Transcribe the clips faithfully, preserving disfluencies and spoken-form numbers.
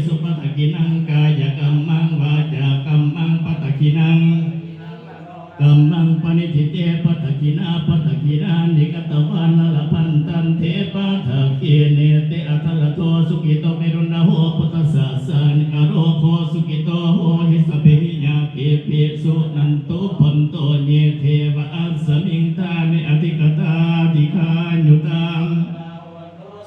Supaṭhagginaṃ kāyakammaṃ vācākammaṃ paṭhagginaṃ kammaṃ paṇidhī te paṭhaggina paṭhaggināni katvāna labhantatthe paṭhaggine. Te atthaladdho sukhito viruḷho buddhasāsane arogo sukhito hohi sabbehi ñātibhi. Suṇantu bhonto ye devā asmiṃ ṭhāne adhigatā dīghāyutā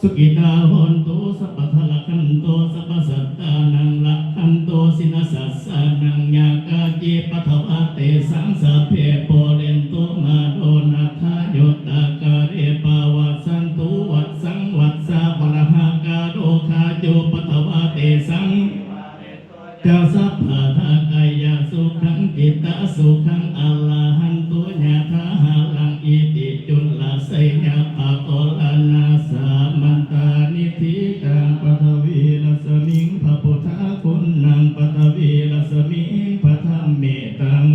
sukhitā hontu sabbadā. Rakkhantu sabbasattānaṃ rakkhantu jinasāsanaṃ. Yā kāci patthavā tesaṃ sabbe pūrentu manorathā. Yuttakāle pavassantu vassaṃ vassā valāhakā. Rogā cupaddavā tesaṃ ca sabbadā kāyasukhaṃ cittasukhaṃ arahantu yathāharaṃ. Iti cūḷasaññapākārana samantā niṭṭhitaṃ paṭhavīrasmiṃ phabuddhaguṇaṃ paṭhavīrasmiṃ phadhammetaṃ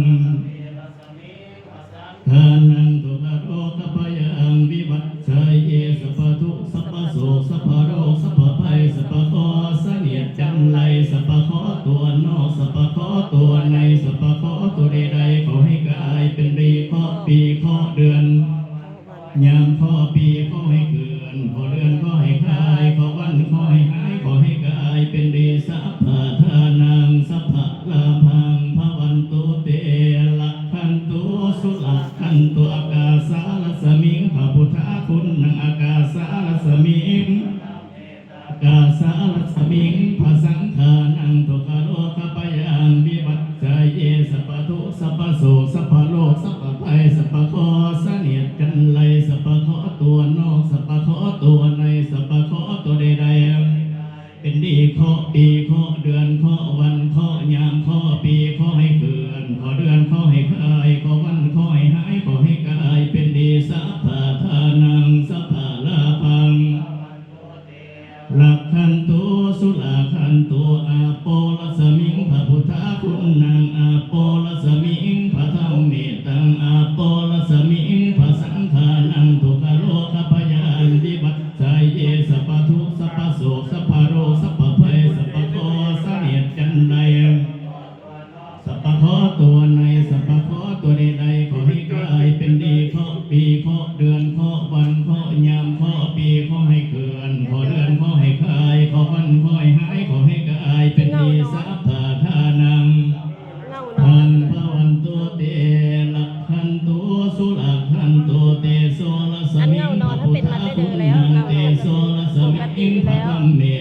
ṭhānaṃ dukkharogabhayaṃ vivajjaye sabbadukkha sabbasoka sabbaroga sabbabhaya sabbakeṇe sabbamicchanne. สัพพะเคราะห์ตัวนอก สัพพะเคราะห์ตัวใน สัพพะเคราะห์ตัวใดๆ ขอให้กลายเป็นดี เคราะห์ปี เคราะห์เดือน ยามเคราะห์ปีขอให้เคลื่อน เคราะห์เดือนขอให้คลาย เคราะห์วันขอให้หาย ขอให้กลายเป็นดี sabbadhanaṃ sabbalābhaṃ bhavantu te. Rakkhantu surakkhantu. Ākāsarasmiṃ phabuddhaguṇaṃ ākāsarasmiṃ ākāsarasmiṃ phasaṅgānaṃ dukkharogabhayaṃ vivajjaye sabbadukkha sabbasoka sabbaroga sabbabhaya sabbakeṇe sabbamicchanne. สัพพะเคราะห์ตัวนอก สัพพะเคราะห์ตัวใน สัพพะเคราะห์ตัวใดๆ เป็นดี เคราะห์ปี เคราะห์เดือน เคราะห์วัน เคราะห์ยาม เคราะห์ปีขอให้เคลื่อน เคราะห์เดือนขอให้คลาย เคราะห์วันขอให้หาย ขอให้กลายเป็นดี sabbadhanaṃ sabbalābhaṃ rakkhantu surakkhantu. Āporasmiṃ phabuddhaguṇaṃ āporasmiṃ phadhammetaṃ āporasmiṃ phasaṅgānaṃ dukkharogabhayaṃ vivajjaye sabbadukkha sabbasoka sabbaroga sabbabhaya sabbakeṇe sabbamicchanne. สัพพะเคราะห์ตัวใน สัพพะเคราะห์ตัวใดๆ ขอให้กลายเป็นดี เคราะห์ปี เคราะห์เดือน เคราะห์วัน เคราะห์ยาม เคราะห์ปีขอให้เคลื่อน เคราะห์เดือนขอให้คลาย เคราะห์วันขอให้หาย ขอให้กลายเป็นดี sabbadhanaṃ bhaṃ bhavantu te. Rakkhantu surakkhantu. Tesorasmiṃ phabuddhaguṇaṃ tesorasmiṃ phadhamme